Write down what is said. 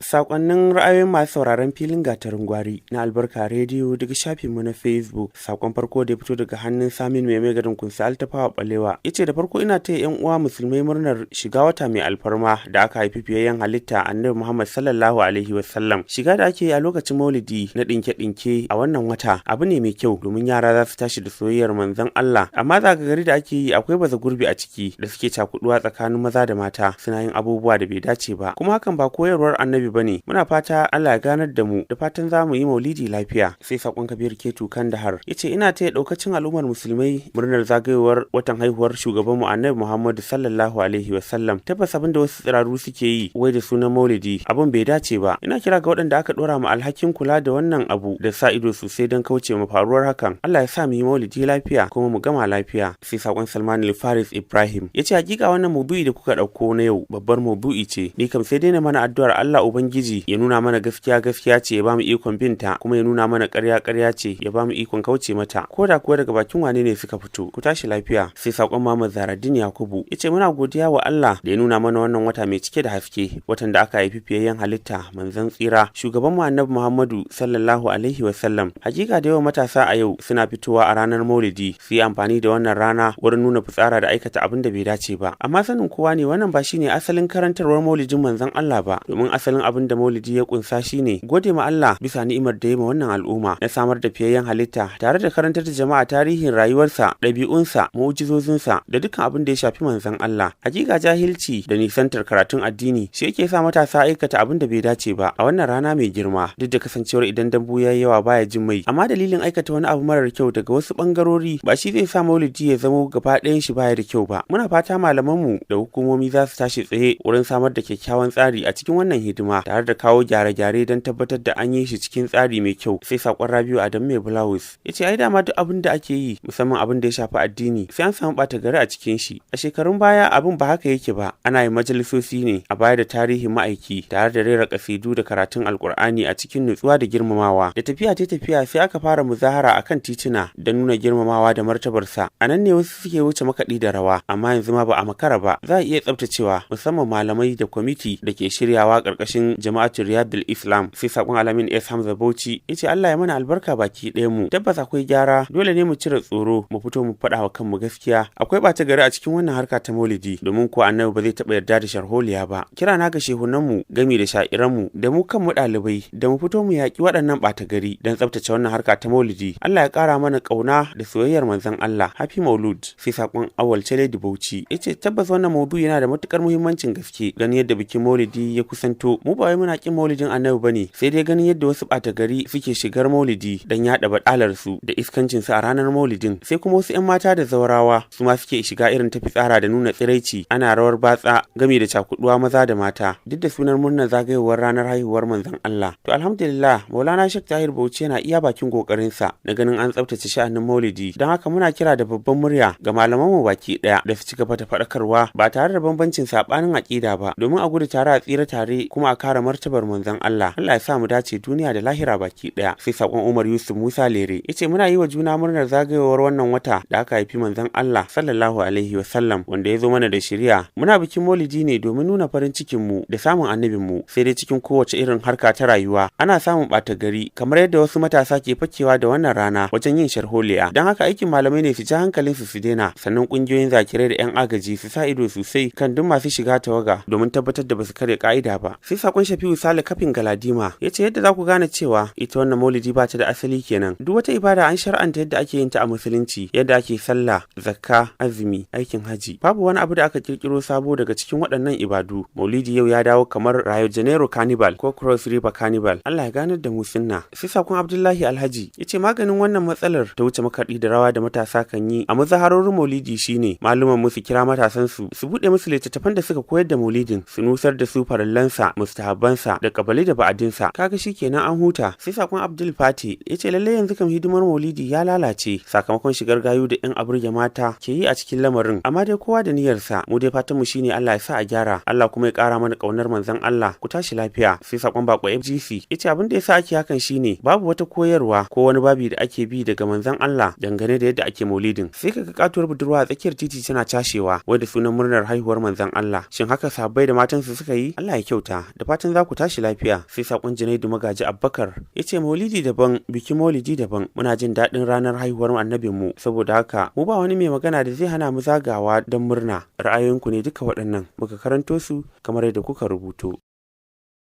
Sakonnin ra'ayoyin masu sauraron filin gatarin gwari na Albarka Rediyo daga shafinmu na Facebook. Sakon farko da ya fito daga hannun Samin Mai Garin Kunsa Altafawa Balewa. Yace da farko ina taya yan uwa musulmai murnar shiga wata mai alfarma da aka haifi fiyayyen halitta Annabi Muhammad sallallahu alaihi wasallam. Shiga da ake yi a lokacin Maulidi na dinke-dinke a wannan wata abu ne mai kyau domin yara za su tashi da soyayyar manzon Allah. Amma zaga gari da ake yi akwai baza gurbi a ciki da suke cakuduwa tsakanin maza da mata, suna yin abubuwa da bai dace ba. Kuma hakan ba koyarwar Annabi bane. Muna fata Allah ya ganar da mu, da fatan za mu yi Maulidi lafiya. Sai sakon Kabir Ketu Kandahar, yace ina taya daukacin al'ummar musulmai murnar zagayowar watan haihuwar shugabanmu Annabi Muhammadu sallallahu alaihi wasallam. Tabbas abin da wasu tsiraru suke yi wai da sunan Maulidi abin bai dace ba. Ina kira ga waɗanda aka dora mu alhakin kula da wannan abu da sa ido sosai don kauce ma faruwar hakan. Allah ya sa mu yi Maulidi lafiya kuma mu gama lafiya. Sai sakon Salman Faris Ibrahim, yace hakika wannan maudu'i da kuka ɗauko na yau babbar maudu'i ce. Ni kam sai dai na mana addu'ar Allah Ubangiji ya nuna mana gaskiya gaskiya ce ya bamu ikon binta, kuma ya nuna mana ƙarya ƙarya ce ya bamu ikon kauce mata, ko da kuwa daga bakin wane ne suka fito. Ku tashi lafiya. Sai sakon Muhammad Zaraddin Yakubu, yace muna godiya wa Allah da ya nuna mana wannan wata mai cike da haske, watan da aka haifi fiyayyen halitta, manzon tsira, shugaban mu Annabi Muhammadu sallallahu alaihi wasallam. Hakika da yawan matasa a yau suna fitowa a ranar Maulidi su yi amfani da wannan rana wurin nuna fitsara da aikata abin da bai dace ba. Amma sanin kowa ne wannan ba shine asalin karantarwar Maulidin manzon Allah ba, domin asalin abin da Maulidi ya kunsa shine gode ma Allah bisa ni'imar da ya ma wannan al'umma na samar da fiyayyen halitta, tare da karantar da jama'a tarihin rayuwarsa, ɗabi'unsa, mu'ujizozinsa da dukkan abin da ya shafi manzon Allah. Hakika jahilci da nisantar karatun addini shi yake sa matasa aikata abin da bai dace ba a wannan rana mai girma, duk da kasancewar idan dambu ya yi yawa baya jin mai. Amma dalilin aikata wani abu marar kyau daga wasu bangarori ba shi zai sa Maulidi ya zamo gaba ɗayan shi baya da kyau ba. Muna fata malamanmu da hukumomi za su tashi tsaye wurin samar da kyakkyawan tsari a cikin wannan hidima, tare da kawo gyare-gyare don tabbatar da an yi shi cikin tsari mai kyau. Sai sakon Rabiu Adam mai Bulawus, ya ce ai dama duk abin da ake yi, musamman abin da ya shafi addini, sai an samu ɓata gari a cikin shi. A shekarun baya abin ba haka yake ba. Ana yin majalisosi ne a baya da tarihin ma'aiki, tare da rera kasidu da karatun Alkur'ani a cikin nutsuwa da girmamawa. Da tafiya ta tafiya sai aka fara muzahara akan tituna don nuna girmamawa da martabarsa. A nan ne wasu suke wuce makaɗi da rawa. Amma yanzu ma ba a makara ba, za a iya tsaftacewa, musamman malamai da kwamiti da ke shiryawa ƙarƙashin Jama'atul Riyadul Islam. Sai sakon Alamin S Hamza Bauchi, yace Allah ya mana albarka baki ɗayan mu. Tabbas akwai gyara, dole ne mu cire tsoro mu fito mu faɗa wa kanmu gaskiya. Akwai ɓata gari a cikin wannan harka ta Maulidi, domin kuwa Annabi ba zai taɓa yarda da sharholiya ba. Kira na ga shehunan mu gami da sha'iran mu da mu kanmu ɗalibai da mu fito mu yaƙi waɗannan ɓata gari don tsaftace wannan harka ta Maulidi. Allah ya ƙara mana ƙauna da soyayyar manzon Allah. Happy Maulud. Sai sakon Awal Chale Bauchi, yace tabbas wannan maudu'i yana da matukar muhimmancin gaske ganin yadda bikin Maulidi ya kusanto. Mu ba wai muna kin Maulidin Annabi bane, sai dai ganin yadda wasu ɓata gari suke shigar Maulidi dan yaɗa badalar su da iskancin su a ranar Maulidin. Sai kuma wasu 'yan mata da zaurawa su ma suke shiga irin ta fitsara da nuna tsiraici, ana rawar batsa gami da cakuduwa maza da mata, duk da sunan murnar zagayowar ranar haihuwar manzon Allah. To alhamdulillah, Maulana Sheikh Tahir Bauchi yana iya bakin kokarinsa na ganin an tsaftace sha'anin Maulidi. Don haka muna kira da babban murya ga malaman mu baki daya da su ci gaba da faɗakarwa ba tare da bambancin sabanin aƙida ba, domin a gudu tare a tsira tare, kuma a kare martabar manzon Allah. Allah ya sa mu dace duniya da lahira baki daya. Sai sakon Umar Yusuf Musa Lere, yace muna yi wa juna murnar zagayowar wannan wata da aka haifi manzon Allah sallallahu alaihi wasallam, wanda ya zo mana da shari'a. Muna bikin Maulidi ne domin nuna farin cikin mu da samun annabin mu. Sai dai cikin kowace irin harka ta rayuwa ana samun ɓata gari, kamar yadda wasu matasa ke fakewa da wannan rana wajen yin sharholiya. Don haka aikin malamai ne su ja hankalin su su daina, sannan kungiyoyin zakirai da 'yan agaji su sa ido sosai kan duk masu shiga tawaga domin tabbatar da basu karya ka'ida ba. Sai sakon Shafi'u Sale Kafin Galadima, ya ce yadda za ku gane cewa ita wannan Maulidi ba ta da asali kenan. Duk wata ibada an shar'anta yadda ake yin ta a musulunci, yadda ake sallah, zakka, azumi, aikin haji. Babu wani abu da aka kirkiro sabo daga cikin waɗannan ibadu. Maulidi yau ya dawo kamar Rio Janeiro Carnival ko Cross River Carnival. Allah ya ganar da mu sunna. Sai sakon Abdullahi Alhaji, ya ce maganin wannan matsalar ta wuce makaɗi da rawa da matasa kan yi a muzaharorin Maulidi shine maluman mu su kira matasan su, su buɗe musu littattafan da suka koyar da Maulidin, su nusar da su farallansa, mustahabbansa da kabali da ba'adinsa. Kaga shikenan an huta. Sai sakon Abdul Fati, ya ce lalle yanzu kam hidimar Maulidi ya lalace sakamakon shigar gayu da 'yan aburge mata ke yi a cikin lamarin. Amma dai kowa da niyyarsa, mu dai fatan mu shine Allah ya sa a gyara, Allah kuma ya kara mana kaunar manzon Allah. Ku tashi lafiya. Sai sakon Bako FGC, yace abin da yasa ake hakan shine babu wata koyarwa ko wani babi da ake bi daga manzon Allah dangane da yadda ake Maulidin. Sai kaga katuwar budurwa a tsakiyar titi tana cashewa wai da sunan murnar haihuwar manzon Allah. Shin haka sahabbai da matansu suka yi? Allah ya kyauta. Da fatan fatan za ku tashi lafiya. Sai sakon Junaidu Magaji Abubakar ya ce maulidi daban, bikin maulidi daban, muna jin daɗin ranar haihuwar annabinmu, saboda haka mu ba wani mai magana da zai hana mu zagawa don murna. Ra'ayoyinku ne duka waɗannan, muka karanto su kamar yadda kuka rubuto.